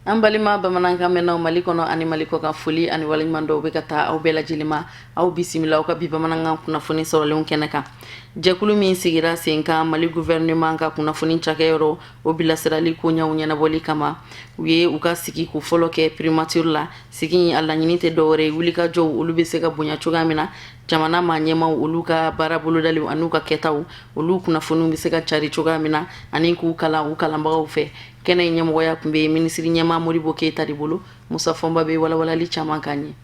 An balima bamanankan mɛnnaw Mali kɔnɔ ani Mali kɔkan, foli ani waleɲuman dɔw bɛ ka taa aw bɛɛ lajɛlen ma. Aw bisimila aw ka bi bamanankan kunnafoni sɔrɔlenw kɛnɛ kan. Jɛkulu min sigira sen kan Mali gouvernement ka kunnafoni cakɛyɔrɔ, o bilasirali koɲɛw ɲɛnabɔli kama, u ye u ka sigi ko fɔlɔ kɛ primature la. Sigi in a laɲini tɛ dɔwɛrɛ ye, wulikajɔw olu bɛ se ka bonya cogoya min na, jamana maa ɲɛmaw olu ka baara bolodaliw an'u ka kɛtaw, olu kunnafoniw bɛ se ka cari cogoya min na ani k'u kalan u kalanbagaw fɛ. Kɛnɛ in ɲɛmɔgɔya tun bɛ minisiri ɲɛmaa Modibo Keyita de bolo. Musa Fɔnba bɛ walawalali caman k'an ye.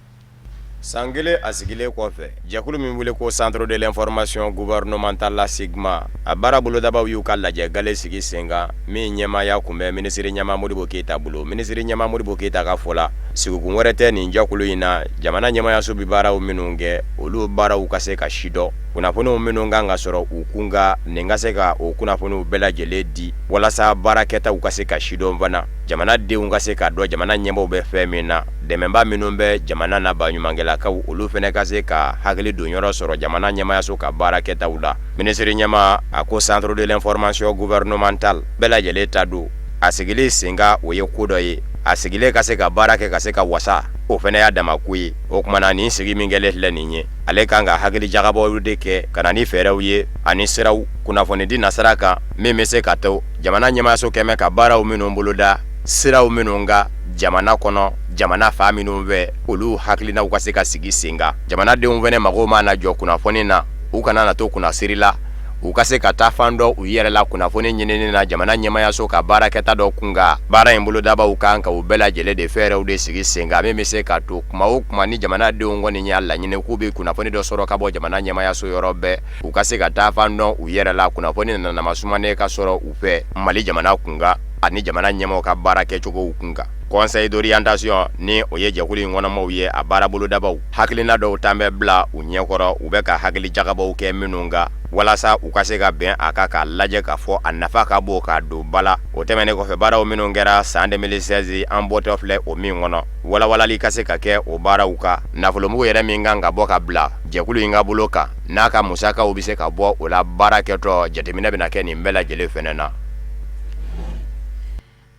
San kelen a sigilen kɔfɛ, jɛkulu min wele ko Centre de l'information gouvernementale la CIGMA, a baara bolodabaaw y'u ka lajɛ gale sigi sen kan min ɲɛmaaya tun bɛ minisiri ɲɛmaa Modibo Keyita bolo. Minisiri ɲɛmaa Modibo Keyita ka fɔ la, sigikun wɛrɛ tɛ nin jɛkulu in na, jamana ɲɛmaayaso bɛ baaraw minnu kɛ, olu baaraw ka se ka sidɔn, kunnafoniw minnu kan ka sɔrɔ u kun kan, nin ka se ka o kunnafoniw bɛɛ lajɛlen di walasa baarakɛtaw ka se ka sidɔn fana, jamanadenw ka se k'a dɔn jamana ɲɛmaaw bɛ fɛn min na. Dɛmɛba minnu bɛ jamana na, baɲumankɛlakaw olu fana ka se ka hakili don yɔrɔ sɔrɔ jamana ɲɛmaayaso ka baarakɛtaw la. Minisiri ɲɛmaa a ko Centre de l'information gouvernementale bɛɛ lajɛlen ta don, a sigili sen kan o ye ko dɔ ye, a sigilen ka se ka baara kɛ ka se ka wasa, o fana y'a dama ko ye. O tuma na nin sigi min kɛlen filɛ nin ye, ale kan ka hakili jagabɔw de kɛ ka na ni fɛɛrɛw ye ani siraw kunnafonidi nasira kan min bɛ se ka to jamana ɲɛmaayaso kɛmɛ ka baaraw minnu boloda siraw minnu kan jamana kɔnɔ, jamana fan minnu fɛ, olu hakilinaw ka se ka sigi sen kan. Jamanadenw fana mago mana jɔ kunnafoni na, u kana na to kunnasiri la, u ka se ka taa fan dɔn u yɛrɛ la kunnafoni ɲinini na jamana ɲɛmaayaso ka baarakɛta dɔ kun kan. Baara in bolodabaaw kan ka u bɛɛ lajɛlen de fɛɛrɛw de sigi sen kan min bɛ se ka to kuma o kuma ni jamanadenw kɔni y'a laɲini k'u bɛ kunnafoni dɔ sɔrɔ ka bɔ jamana ɲɛmaayaso yɔrɔ bɛɛ, u ka se ka taa fan dɔn u yɛrɛ la, kunnafoni nanama sumanen ka sɔrɔ u fɛ Mali jamana kun kan ani jamana ɲɛmaaw ka baara kɛcogow kun kan. Conseil d'orientation ni o ye jɛkulu in kɔnɔmaw ye, a baara bolodabaaw hakilina dɔw tan bɛ bila u ɲɛkɔrɔ, u bɛ ka hakili jagabɔw kɛ minnu kan walasa u ka se ka bɛn a kan k'a lajɛ k'a fɔ a nafa ka bon k'a don ba la. O tɛmɛnen kɔfɛ, baaraw minnu kɛra san 2016 an bɔtɔ filɛ o min kɔnɔ, walawalali ka se ka kɛ o baaraw kan, nafolomugu yɛrɛ min kan ka bɔ ka bila jɛkulu in ka bolo kan n'a ka musakaw bɛ se ka bɔ o la baara kɛtɔ, jateminɛ bɛna kɛ nin bɛɛ lajɛlen fɛnɛ na.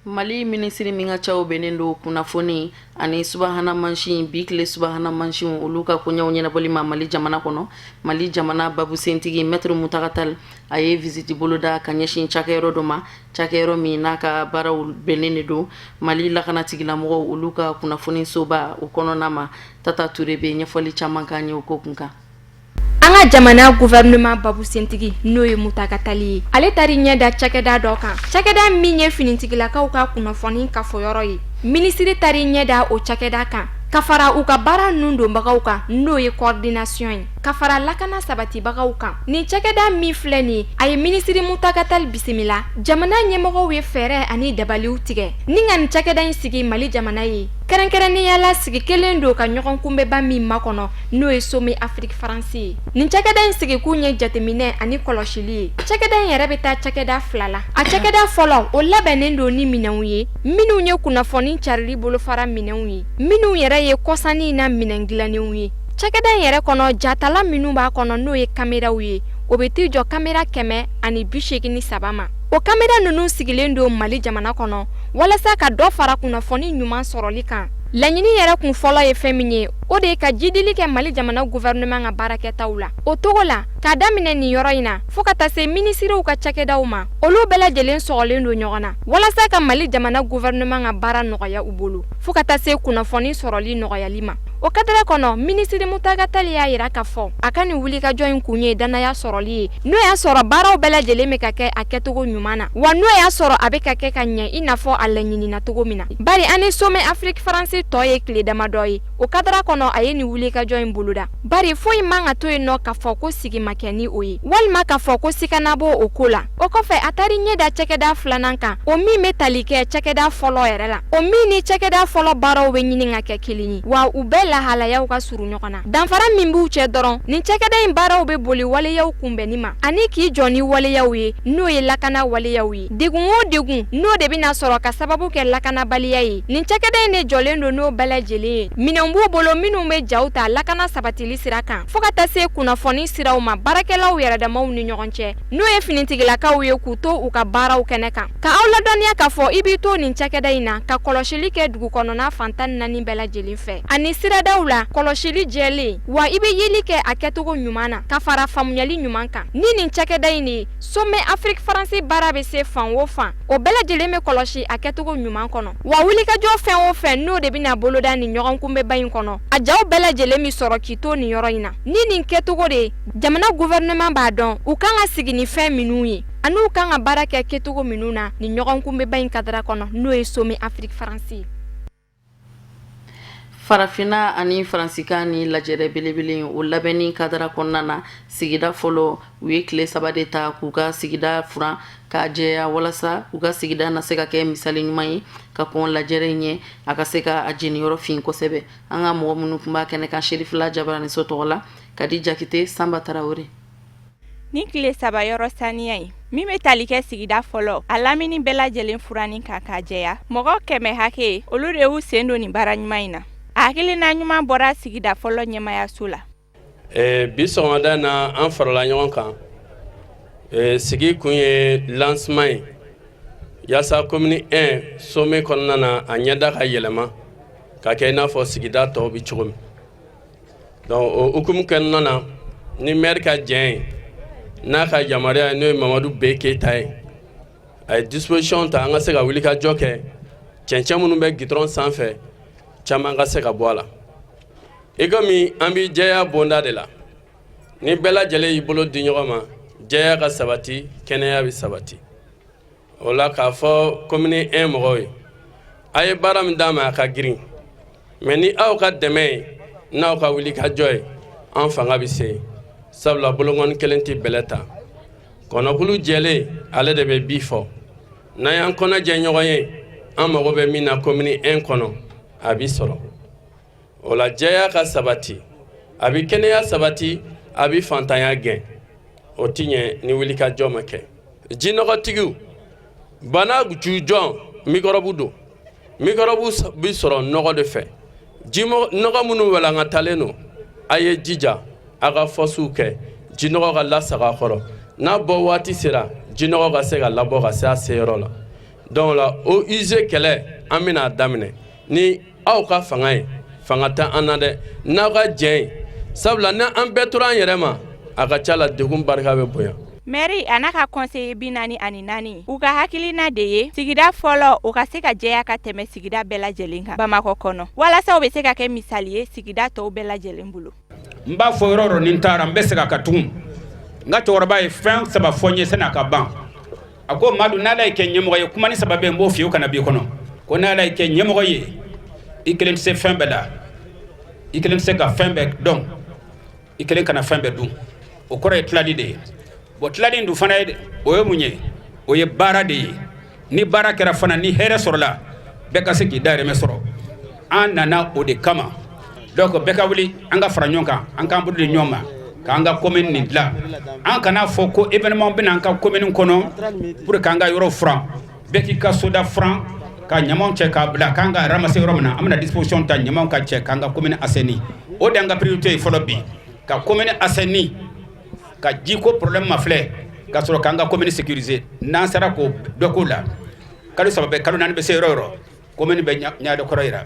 Mali minisiri min ka caw bɛnnen don kunnafoni ani subahana mansin, bi tile subahana mansinw olu ka koɲɛw ɲɛnabɔli ma Mali jamana kɔnɔ, Mali jamana babusentigi Maître Mountaga Tall, a ye visite boloda ka ɲɛsin cakɛyɔrɔ dɔ ma, cakɛyɔrɔ min n'a ka baaraw bɛnnen de don Mali lakana tigilamɔgɔw olu ka kunnafoni soba o kɔnɔna ma. Tata Ture bɛ ɲɛfɔli caman k'an ye o ko kun kan. An ka jamana gouvernement babusentigi, n'o ye Mountaga Tall ye, ale taar'i ɲɛ da cakɛda dɔ kan, cakɛda min ye finitigilakaw ka kunnafoni kafoyɔrɔ ye. Minisiri taar'i ɲɛ da o cakɛda kan ka fara u ka baara nun donbagaw kan, n'o ye coordination ye, ka fara lakana sabatibagaw kan. Nin cakɛda min filɛ nin ye, a ye minisiri Mountaga Tall bisimila. Jamana ɲɛmɔgɔw ye fɛɛrɛ ani dabaliw tigɛ ni ka nin cakɛda in sigi Mali jamana ye, kɛrɛnkɛrɛnnenya la sigi kelen don ka ɲɔgɔn kunbɛnba min makɔnɔ, n'o ye Sommet Afrique France ye. Nin cakɛda in sigikun ye jateminɛ ani kɔlɔsili ye. Cakɛda in yɛrɛ bɛ taa cakɛda fila la. A cakɛda fɔlɔ, o labɛnnen don ni minɛnw ye minnu ye kunnafoni carili bolofara minɛnw ye, minnu yɛrɛ ye kɔsannin na minɛn dilannenw ye. Cakɛda in yɛrɛ kɔnɔ, jatala minnu b'a kɔnɔ, n'o ye kameraw ye, o bɛ t'i jɔ kamera 183 ma. O kamera ninnu sigilen don Mali jamana kɔnɔ walasa ka dɔ fara kunnafoni ɲuman sɔrɔli kan. Laɲini yɛrɛ kun fɔlɔ ye fɛn min ye, o de ye ka jidili kɛ Mali jamana gouvernement ka baarakɛtaw la. O togo la, k'a daminɛ nin yɔrɔ in na fo ka taa se minisiriw ka cakɛdaw ma, olu bɛɛ lajɛlen sɔgɔlen don ɲɔgɔn na walasa ka Mali jamana gouvernement ka baara nɔgɔya u bolo, fo ka taa se kunnafoni sɔrɔli nɔgɔyali ma. O cadre kɔnɔ, minisiri Mountaga Tall y'a yira k'a fɔ a ka nin wulikajɔ in kun ye dannaya sɔrɔli ye, n'o y'a sɔrɔ baaraw bɛɛ lajɛlen bɛ ka kɛ a kɛcogo ɲuman na, wa n'o y'a sɔrɔ a bɛ ka kɛ ka ɲɛ i n'a fɔ a laɲinina cogo min na, bari ani Sommet Afrique France tɔ ye tile damadɔ ye. O cadre kɔnɔ, a ye nin wulikajɔ in boloda, bari foyi man ka to yen nɔ k'a fɔ ko sigi ma kɛ ni o ye, walima k'a fɔ ko sikana b'o o ko la. O kɔfɛ, a taar'i ɲɛ da cakɛda filanan kan, o min bɛ tali kɛ cakɛda fɔlɔ yɛrɛ la, o min ni cakɛda fɔlɔ baaraw bɛ ɲini ka kɛ kelen ye, wa u bɛɛ lahalayaw ka surun ɲɔgɔn na. Danfara min b'u cɛ dɔrɔn, nin cakɛda in baaraw bɛ boli waleyaw kunbɛnni ma ani k'i jɔ ni waleyaw ye, n'o ye lakana waleyaw ye. Degun o degun n'o de bɛna sɔrɔ ka sababu kɛ lakanabaliya ye, nin cakɛda in de jɔlen don n'o bɛɛ lajɛlen ye. Minɛnw b'u bolo minnu bɛ jaw ta lakana sabatili sira kan, fo ka taa se kunnafoni siraw ma baarakɛlaw yɛrɛdamaw ni ɲɔgɔn cɛ, n'o ye finitigilakaw ye k'u to u ka baaraw kɛnɛ kan. Ka aw ladɔnniya k'a fɔ i b'i to nin cakɛda in na ka kɔlɔsili kɛ dugu kɔnɔna fan 14 bɛɛ lajɛlen fɛ ani siradaw la, kɔlɔsili jɛlen, wa i bɛ yeli kɛ a kɛcogo ɲuman na ka fara faamuyali ɲuman kan. Ni nin cakɛda in de ye, Sommet Afrique France baara bɛ se fan o fan, o bɛɛ lajɛlen bɛ kɔlɔsi a kɛcogo ɲuman kɔnɔ. Wa wulikajɔ fɛn o fɛn n'o de bɛna boloda nin ɲɔgɔnkunbɛnba in kɔnɔ, a jaw bɛɛ lajɛlen bɛ sɔrɔ k'i to nin yɔrɔ in na. Ni nin kɛcogo de ye, jamana gouvernement b'a dɔn u kan ka sigi ni fɛn minnu ye an'u kan ka baara kɛ kɛcogo minnu na nin ɲɔgɔnkunbɛnba in cadre kɔnɔ, n'o ye Sommet Afrique France ye. Farafinna ani Faransi ka nin lajɛrɛ belebele o labɛnni cadre kɔnɔna na, sigida fɔlɔ, u ye tile 3 de ta k'u ka sigida furan k'a jɛya walasa u ka sigida na se ka kɛ misali ɲuman ye ka kɔn lajɛrɛ in ɲɛ, a ka se ka a jeniyɔrɔ fin kosɛbɛ. An ka mɔgɔ minnu tun b'a kɛnɛ kan Serifila Jabaraniso tɔgɔ la, Kadi Jakite, Sanba Tarawele. Ni tile 3 yɔrɔ saniya in min bɛ tali kɛ sigida fɔlɔ a lamini bɛɛ lajɛlen furanni kan k'a jɛya, mɔgɔ 100 hakɛ, olu de y'u sen don nin baara ɲuman in na. A hakilina ɲuman bɔra sigida fɔlɔ ɲɛmayaso la. Bi sɔgɔmada na, an farala ɲɔgɔn kan. Sigi kun ye lancement ye yaasa commune 1 sommet kɔnɔna na, a ɲɛda ka yɛlɛma ka kɛ i n'a fɔ sigida tɔw bɛ cogo min. Donc o hukumu kɔnɔna na, ni maire ka jɛn ye, n'a ka yamaruya ye, n'o ye Mamadu B Keyita ye, a ye disposition ta an ka se ka wuli ka jɔ kɛ, cɛncɛn minnu bɛ gidɔrɔn sanfɛ, caman ka se ka bɔ a la. I komi an bɛ jɛya bonda de la, ni bɛɛ lajɛlen y'i bolo di ɲɔgɔn ma, jɛya ka sabati, kɛnɛya bɛ sabati. O la k'a fɔ commune 1 mɔgɔw ye, a ye baara min d'a ma, a ka girin, mais ni aw ka dɛmɛ ye, n'aw ka wuli ka jɔ ye, an fanga bɛ se, sabula bolonkɔni kelen tɛ bɛlɛ ta. Kɔnɔkulu jɛlen, ale de bɛ bi fɔ. N'an y'an kɔnɔ jɛ ɲɔgɔn ye, an mago bɛ min na commune 1 kɔnɔ, a bɛ sɔrɔ. O la jɛya ka sabati, a bɛ kɛnɛya sabati, a bɛ fantanya gɛn. O tɛ ɲɛ ni wuli ka jɔ ma kɛ. Jinɔgɔtigiw, bana jujɔn mikɔrɔbu don. Mikɔrɔbu bɛ sɔrɔ nɔgɔ de fɛ. Nɔgɔ minnu walankatalen don, a ye jija a ka fosiw kɛ, jinɔgɔ ka lasago a kɔrɔ. N'a bɔ waati sera, jinɔgɔ ka se ka labɔ ka se a seyɔrɔ la. Donc la eau usée kɛlɛ, an bɛna a daminɛ ni aw ka fanga ye. Fanga tɛ an na dɛ, n'aw ka jɛn ye, sabula ni an bɛɛ tora an yɛrɛ ma, a ka ca la degun barika bɛ bonya. Mɛri a n'a ka conseiller 44, u ka hakilina de ye sigida fɔlɔ o ka se ka jɛya ka tɛmɛ sigida bɛɛ lajɛlen kan Bamakɔ kɔnɔ, walasa o bɛ se ka kɛ misali ye sigida tɔw bɛɛ lajɛlen bolo. N b'a fɔ yɔrɔ yɔrɔ ni n taara, n bɛ segin a kan tugun. N ka cɛkɔrɔba ye fɛn saba fɔ n ye sani a ka ban. A ko: "Madu, n'Ala y'i kɛ ɲɛmɔgɔ ye, kuma ni saba bɛ n b'o f'i ye, o kana b'i kɔnɔ." Ko n'Ala y'i kɛ ɲɛmɔgɔ ye, i kelen tɛ se fɛn bɛɛ la, i kelen tɛ se ka fɛn bɛɛ dɔn, i kelen kana fɛn bɛɛ dun. O kɔrɔ ye tilali de ye. Bon, tilali in dun fana ye, o ye mun ye? O ye baara de ye. Ni baara kɛra fana, ni hɛrɛ sɔrɔla, bɛɛ ka se k'i dahirimɛ sɔrɔ. An nana o de kama. Donc bɛɛ ka wuli, an ka fara ɲɔgɔn kan, an k'an bolo di ɲɔgɔn ma k'an ka commune nin dilan. An kana fɔ ko événement bɛna an ka commune kɔnɔ pour k'an ka yɔrɔ furan. Bɛɛ k'i ka soda furan ka ɲamaw cɛ k'a bila k'an ka ramasser yɔrɔ min na. An bɛna disposition ta, ɲamaw ka cɛ k'an ka commune assainir. O de y'an ka priorité ye fɔlɔ bi, ka commune assainir, ka jiko problème ma filɛ, ka sɔrɔ k'an ka commune sécuriser. N'an sera k'o dɔ k'o la, kalo 3 bɛ, kalo 4 bɛ se yɔrɔ yɔrɔ, commune bɛ ɲɛ dɔ kɔrɔ yira.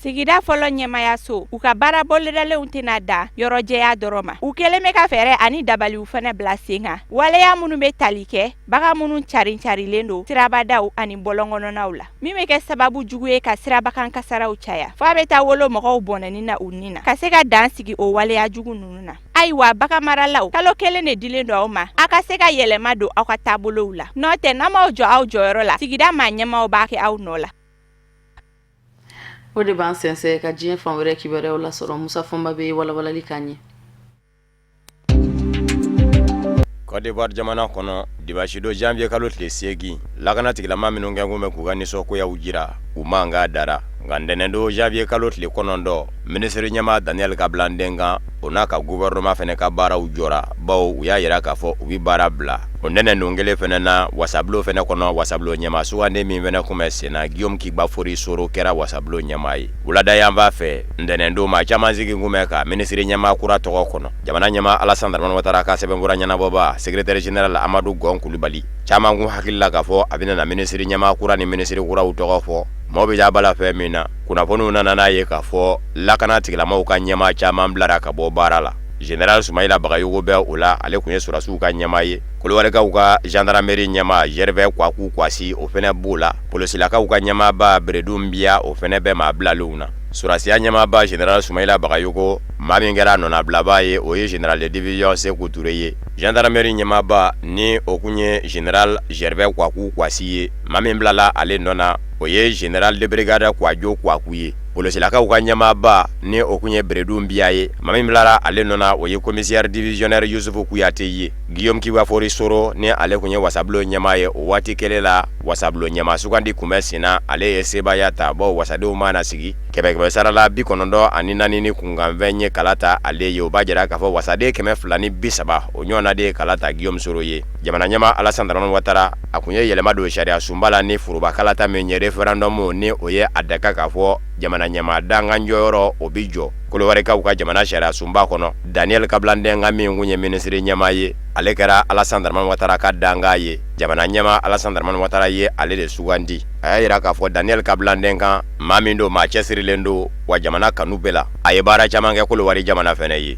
Sigida fɔlɔ ɲɛmayaso, u ka baara bolodalenw tɛna dan yɔrɔjɛya dɔrɔn ma. U kɛlen bɛ ka fɛɛrɛ ani dabaliw fana bila sen kan, waleya minnu bɛ tali kɛ bagan minnu carin carilen don sirabadaw ani bɔlɔnkɔnɔnaw la, min bɛ kɛ sababu jugu ye ka sirabakan kasaraw caya, fo a bɛ taa wolo mɔgɔw bɔnɛni na u ni na, ka se ka dan sigi o waleya jugu ninnu na. Ayiwa, bagan maralaw, kalo 1 de dilen don aw ma aw ka se ka yɛlɛma don aw ka taabolow la. N'o tɛ, n'aw m'aw jɔ aw jɔyɔrɔ la, sigida maa ɲɛmaaw b'a kɛ aw nɔ la. O de b'an sɛnsɛn ka diɲɛ fan wɛrɛ kibaruyaw lasɔrɔ. Musa Fɔnba bɛ walawalali k'an ye. Côte d'Ivoire jamana kɔnɔ, dimanche don janvier kalo tile 8, lakana tigilama minnu kɛ kun bɛ k'u ka nisɔngoyaw jira, u mankan dara. Nka ntɛnɛndon janvier kalo tile 9, minisiri ɲɛmaa Daniel Kablan Duncan, o n'a ka gouvernement fana ka baaraw jɔra, bawo u y'a jira k'a fɔ u bɛ baara bila. O ntɛnɛndon kelen fana na, wasabulon fana kɔnɔ, wasabulon ɲɛmaa sugandi min fana tun bɛ sen na, Guillaume Kigbafori Soro kɛra wasabulon ɲɛmaa ye. Wulada yanfan fɛ ntɛnɛndon, maa caman sigi tun bɛ ka minisiri ɲɛmaa kura tɔgɔ kɔnɔ. Jamana ɲɛmaa Alassane Dramane Ouattara ka sɛbɛnfura ɲɛnabɔbaa, secrétaire général Amadu Gɔn Kulubali, caman kun hakili la k'a fɔ a bɛna na minisiri ɲɛmaa kura ni minisiri kuraw tɔgɔ fɔ. Maaw bɛ ja bala fɛn min na, kunnafoniw nana n'a ye k'a fɔ lakana tigilamaaw ka ɲɛmaa caman bilara ka bɔ baara la. Général Sumayila Bagayogo bɛ o la, ale tun ye sɔrɔdasiw ka ɲɛmaa ye. Kolowarikaw ka gendarmerie ɲɛmaa Gervais Kwaku Kwasi, o fana b'o la. Polosilakaw ka ɲɛmaaba Beredu Nbiya, o fana bɛ maa bilalenw na. Sɔrɔdasiya ɲɛmaaba général Sumayila Bagayogo, maa min kɛra nɔnabilabaa ye, o ye général de division Seku Ture ye. Gendarmerie ɲɛmaaba ni o tun ye général Gervais Kwaku Kwasi ye, maa min bilala ale nɔ na, o ye général de brigade Kwadwo Kwaku ye. Polosilakaw ka ɲɛmaaba ni o tun ye Beredu Nbiya ye, maa min bilara ale nɔ na, o ye commissaire divisionnaire Yusufu Kuyate ye. Guillaume Kigbafori Soro ni ale tun ye wasabulon ɲɛmaa ye, o waati kelen la wasabulon ɲɛmaa sugandi tun bɛ sen na, ale ye sebaaya ta, bawo wasadenw mana sigi kɛmɛ kɛmɛ sara la 94 ni kunkanfɛn ye kala ta ale ye. O b'a jira k'a fɔ wasaden 230, o ɲɔgɔnna de ye kala ta Guillaume Soro ye. Jamana ɲɛmaa Alassane Dramane Ouattara, a tun ye yɛlɛma don sariya sunba la ni foroba kalata min ye, référendum, ni o ye a daka k'a fɔ jamana ɲɛmaa dankan jɔyɔrɔ o bɛ jɔ Kolowarikaw ka jamana sariya sunba kɔnɔ. Daniel Kablan Duncan min tun ye minisiri ɲɛmaa ye, ale kɛra Alassane Dramane Ouattara ka dankan ye. Jamana ɲɛmaa Alassane Dramane Ouattara ye ale de sugandi. A y'a jira k'a fɔ Daniel Kablan Duncan, maa min don, maa cɛsirilen don, wa jamana kanu bɛɛ la, a ye baara caman kɛ Kolowari jamana fana ye.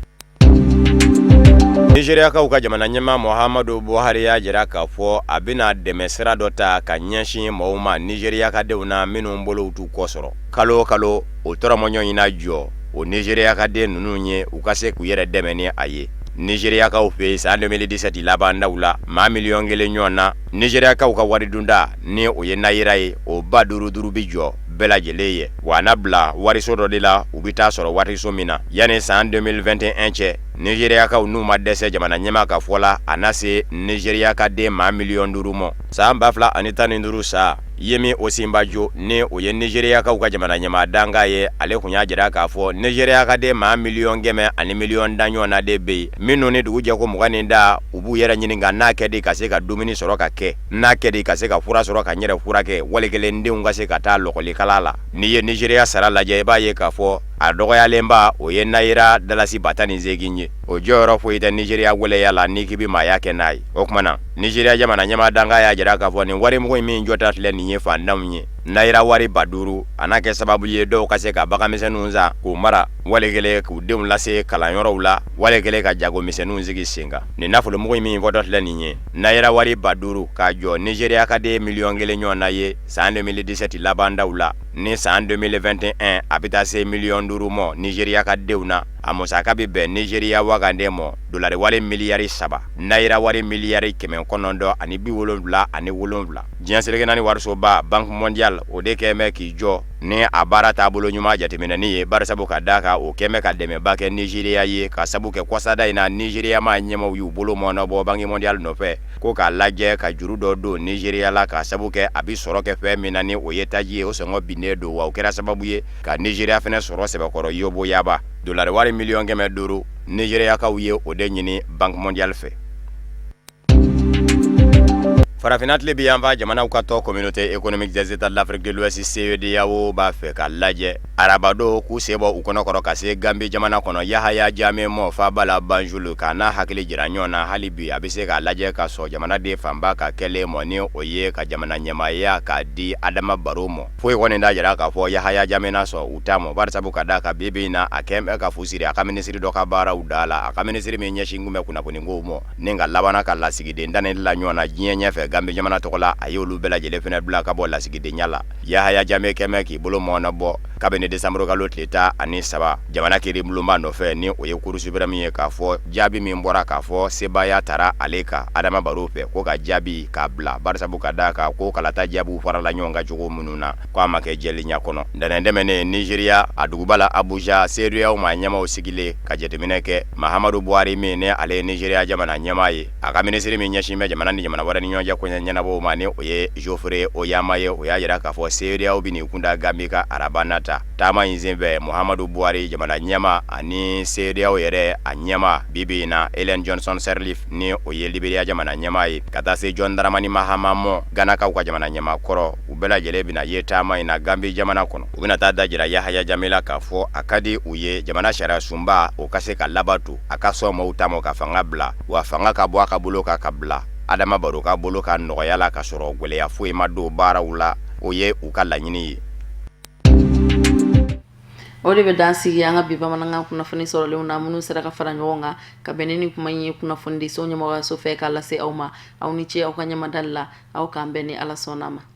Nizeriyakaw ka jamana ɲɛmaa Muhammadu Buhari y'a jira k'a fɔ a bɛna dɛmɛ sira dɔ ta ka ɲɛsin maaw ma Nizeriya ka denw na minnu bolow t'u kɔ sɔrɔ. Kalo o kalo, o tɔrɔmɔɲɔ in na jɔ o Nizeriya ka den ninnu ye, u ka se k'u yɛrɛ dɛmɛ ni a ye. Nizeriyakaw fɛ yen, san 2017 laban daw la, maa miliyɔn 1 ɲɔgɔn na, Nizeriyakaw ka waridunda ni o ye nayira ye, o 5000 duuru bɛ jɔ bɛɛ lajɛlen ye, wa a na bila wariso dɔ de la, u bɛ taa sɔrɔ wariso min na. Yanni san 2021 cɛ, Nizeriyakaw n'u ma dɛsɛ, jamana ɲɛmaa ka fɔ la, a na se Nizeriya ka den maa miliyɔn 5 ma. San 2015 sa, Yemi Osinbajo ni o ye Nizeriyakaw ka jamana ɲɛmaa dankan ye, ale tun y'a jira k'a fɔ Nizeriya ka den maa miliyɔn 100 ani miliyɔn 10 ɲɔgɔn na de bɛ yen, minnu ni dugu jɛ ko 20 ni da, u b'u yɛrɛ ɲininka n'a kɛ di ka se ka dumuni sɔrɔ ka kɛ, n'a kɛ di ka se ka fura sɔrɔ ka n yɛrɛ furakɛ, wali kelen denw ka se ka taa lɔkɔlikala la. N'i ye Nizeriya sara lajɛ, i b'a ye k'a fɔ a dɔgɔyalenba, o ye nayira dalasi 18,000 ye. O jɔyɔrɔ foyi tɛ Nizeriya gwɛlɛya la n'i k'i bɛ maaya kɛ n'a ye. O tuma na, Nizeriya jamana ɲɛmaa dankan y'a jira k'a fɔ nin warimugu in min jɔta filɛ nin ye fantanw ye, nayira wari 5000, a n'a kɛ sababu ye dɔw ka se ka baganmisɛnninw san k'u mara, wali kelen k'u denw lase kalanyɔrɔw la, wali kelen ka jagomisɛnninw sigi sen kan. Nin nafolomugu in min fɔtɔ filɛ nin ye, nayira wari 5000 k'a jɔ Nizeriya ka den miliyɔn 1 ɲɔgɔn na ye san 2017 laban daw la, ni san 2021 a bɛ taa se miliyɔn 5 ma Nizeriya ka denw na, a musaka bɛ bɛn Nizeriya wagande ma dolari wari miliyari 3, nayira wari miliyari 977. Diɲɛ seleke naani warisoba Banque mondiale, o de kɛlen bɛ k'i jɔ ni a baara taabolo ɲuman jateminɛni ye, barisabu ka d'a kan o kɛlen bɛ ka dɛmɛba kɛ Nizeriya ye, ka sabu kɛ kɔsada in na Nizeriya maa ɲɛmaaw y'u bolo mɔɔnɔbɔ Banque mondiale nɔfɛ ko k'a lajɛ ka juru dɔ don Nizeriya la, ka sabu kɛ a bɛ sɔrɔ kɛ fɛn min na ni o ye taji ye, o sɔngɔ binnen don, wa o kɛra sababu ye ka Nizeriya fana sɔrɔ sɛbɛkɔrɔ yoboyaba. Dolari wari miliyɔn 500, Nizeriyakaw ye o de ɲini Banque mondiale fɛ. Farafinna tilebin yanfan jamanaw ka tɔn Communauté économique des États de l'Afrique de l'Ouest, CEDEAO, b'a fɛ k'a lajɛ arabadon k'u sen bɔ u kɔnɔkɔrɔ ka se Gambie jamana kɔnɔ, Yahaya Jammeh mɔ faaba la Banjul, k'a n'a hakili jira ɲɔgɔn na. Hali bi a bɛ se k'a lajɛ ka sɔn jamanaden fanba ka kɛlen mɔ, ni o ye ka jamana ɲɛmaaya k'a di Adama Barrow mɔ. Foyi kɔni t'a jira k'a fɔ Yahaya Jammeh na sɔn u ta mɔ, barisabu ka d'a kan bi bi in na a kɛn bɛ ka fu siri a ka minisiri dɔ ka baaraw da la, a ka minisiri min ɲɛsin kun bɛ kunnafonikow mɔ ni ka labanna ka lasigiden tan ni la ɲɔgɔn na diɲɛ ɲɛfɛ Gambie jamana tɔgɔ la, a ye olu bɛɛ lajɛlen fana bila ka bɔ lasigidenya la. Yahaya Jammeh kɛn bɛ k'i bolo mɔɔnɔbɔ kabini décembre kalo tile 13 jamana kiiribulonba nɔfɛ, ni o ye Cour suprême ye, k'a fɔ jaabi min bɔra k'a fɔ sebaaya tara ale kan Adama Barrow fɛ, ko ka jaabi k'a bila, barisabu ka d'a kan ko kalata jaabiw farala ɲɔgɔn kan cogo minnu na, ko a ma kɛ jɛlenya kɔnɔ. Ntɛnɛn tɛmɛnen, Nizeriya a duguba la Abuja, CEDEAO maa ɲɛmaaw sigilen ka jateminɛ kɛ. Mahamadu Buhari min ni ale ye Nizeriya jamana ɲɛmaa ye, a ka minisiri min ɲɛsin bɛ jamana ni jamana wɛrɛ ni ɲɔgɔn cɛ koɲɛ ɲɛnabɔw ma, ni o ye Geoffrey Onyeama ye, o y'a jira k'a fɔ CEDEAO bɛn'i kunda Gambie kan araba nata. Taama in senfɛ, Muhammadu Buhari, jamana ɲɛmaa, ani CEDEAO yɛrɛ a ɲɛmaa bi bi in na, Ellen Johnson Sirleaf, ni o ye Liberia jamana ɲɛmaa ye, ka taa se John Dramani Mahama mɔ, Ghanakaw ka jamana ɲɛmaa kɔrɔ, u bɛɛ lajɛlen bɛna ye taama in na Gambie jamana kɔnɔ. U bɛna taa dajira Yahaya Jammeh la k'a fɔ a ka di u ye jamana sariya sunba o ka se ka labato, a ka sɔn maaw ta ma ka fanga bila, wa fanga ka bɔ a ka bolo kan ka bila Adama Baro ka bolo kan nɔgɔya la, ka sɔrɔ gɛlɛya foyi ma don baaraw la. O ye u ka laɲini ye. O de bɛ dan sigi an ka bi bamanankan kunnafoni sɔrɔlenw na, minnu sera ka fara ɲɔgɔn kan ka bɛn ni kuma in ye kunnafonidiso ɲɛmɔgɔyaso fɛ k'a lase aw ma. Aw ni ce aw ka ɲɛmadali la. Aw k'an bɛn ni Ala sɔnna ma.